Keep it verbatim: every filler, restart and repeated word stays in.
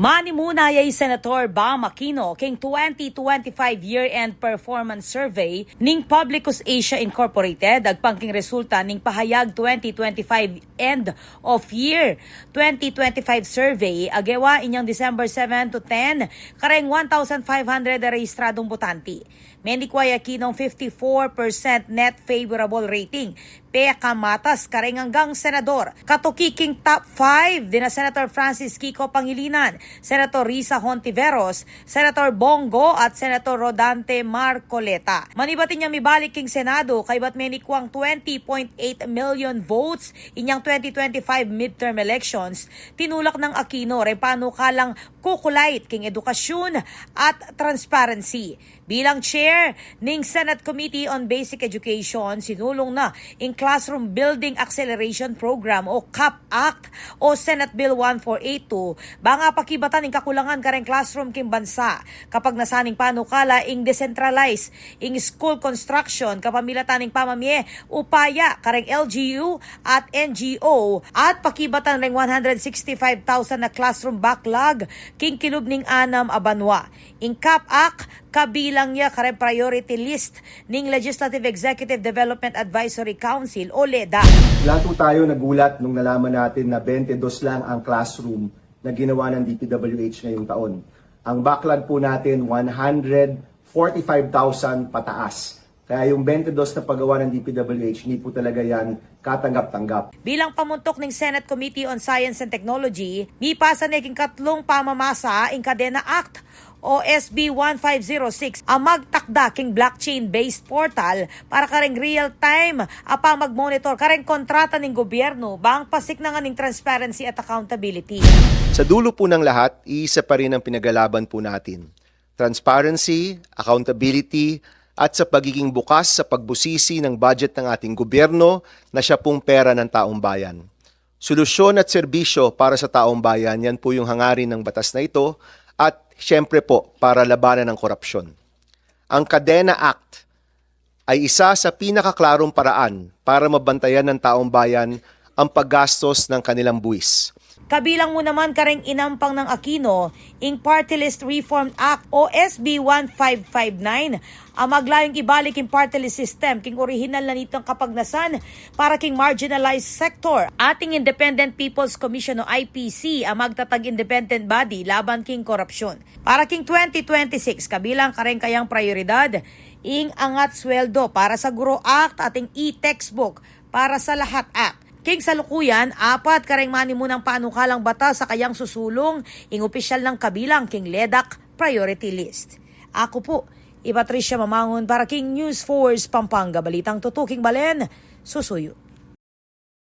Manimuna ya i Senator Bam Aquino king twenty twenty-five year-end performance survey ning Publicus Asia Incorporated, agpang king resulta ning pahayag twenty twenty-five end of year twenty twenty-five survey a gewa inyang December seven to ten kareng one thousand five hundred a rehistradung botante. Menikwa ya Aquino ing fifty-four percent net favorable rating, pekamatas kareng anggang senador. Katuki king top five dina Senator Francis Kiko Pangilinan, Senator Risa Hontiveros, Senator Bong Go at Senator Rodante Marcoleta. Manibat inyang mibalik king Senado kaybat menikwang twenty point eight million votes inyang twenty twenty-five midterm elections, tinulak nang Aquino reng panukalang kukulait king edukasyun at transparency. Bilang chair ning Senate Committee on Basic Education, sinulung na ing Classroom Building Acceleration Program o CAP Act o Senate Bill one four eight two, bang apakibatan ing kakulangan kareng classroom king bansa. Kapagnasan ning panukala ing decentralize ing school construction kapamilatan ning pamamie upaya kareng L G U at N G O at pakibatan reng one hundred sixty-five thousand na classroom backlog king kilub ning anam a banwa. Ing CAP Act kabilang ya kareng priority list ning Legislative Executive Development Advisory Council o LEDA. Lahat po tayo nagulat nung nalaman natin na twenty-dos lang ang classroom na ginawa ng D P W H ngayong taon. Ang backlog po natin, one hundred forty-five thousand pataas. Kaya yung twenty-dos na pagawa ng D P W H, hindi po talaga yan katanggap-tanggap. Bilang pamuntuk ning Senate Committee on Science and Technology, mipasa ne king katlung pamamasa ing Cadena Act o S B one five zero six a magtakda king blockchain-based portal para kareng real-time a pamagmonitor kareng kontrata ning gobyerno bang pasiknangan ning transparency at accountability. Sa dulo po ng lahat, iisa pa rin ang pinaglalaban po natin. Transparency, accountability, at sa pagiging bukas sa pagbusisi ng budget ng ating gobyerno na siya pong pera ng taong bayan. Solusyon at serbisyo para sa taong bayan, yan po yung hangarin ng batas na ito at siyempre po para labanan ng korupsyon. Ang Cadena Act ay isa sa pinakaklarong paraan para mabantayan ng taong bayan ang paggastos ng kanilang buwis. Kabilang mu naman kareng inampang nang Aquino ing Party List Reform Act o S B one five five nine a maglayung ibalik ing party list system king orihinal na nitang kapagnasan para king marginalized sector at ing Independent People's Commission o I P C a magtatag independent body laban king korupsyon. Para king twenty twenty-six, kabilang kareng kayang prayoridad ing angat sweldo para sa Guro Act at ing e-textbook para sa lahat Act. King salukuyan, apat kareng manimunang panukalang batas a kayang susulung ing opisyal nang kabilang king LEDAC priority list. Aku pu i Patricia Mamangun para king News Force Pampanga, balitang tutuking balen, susuyu.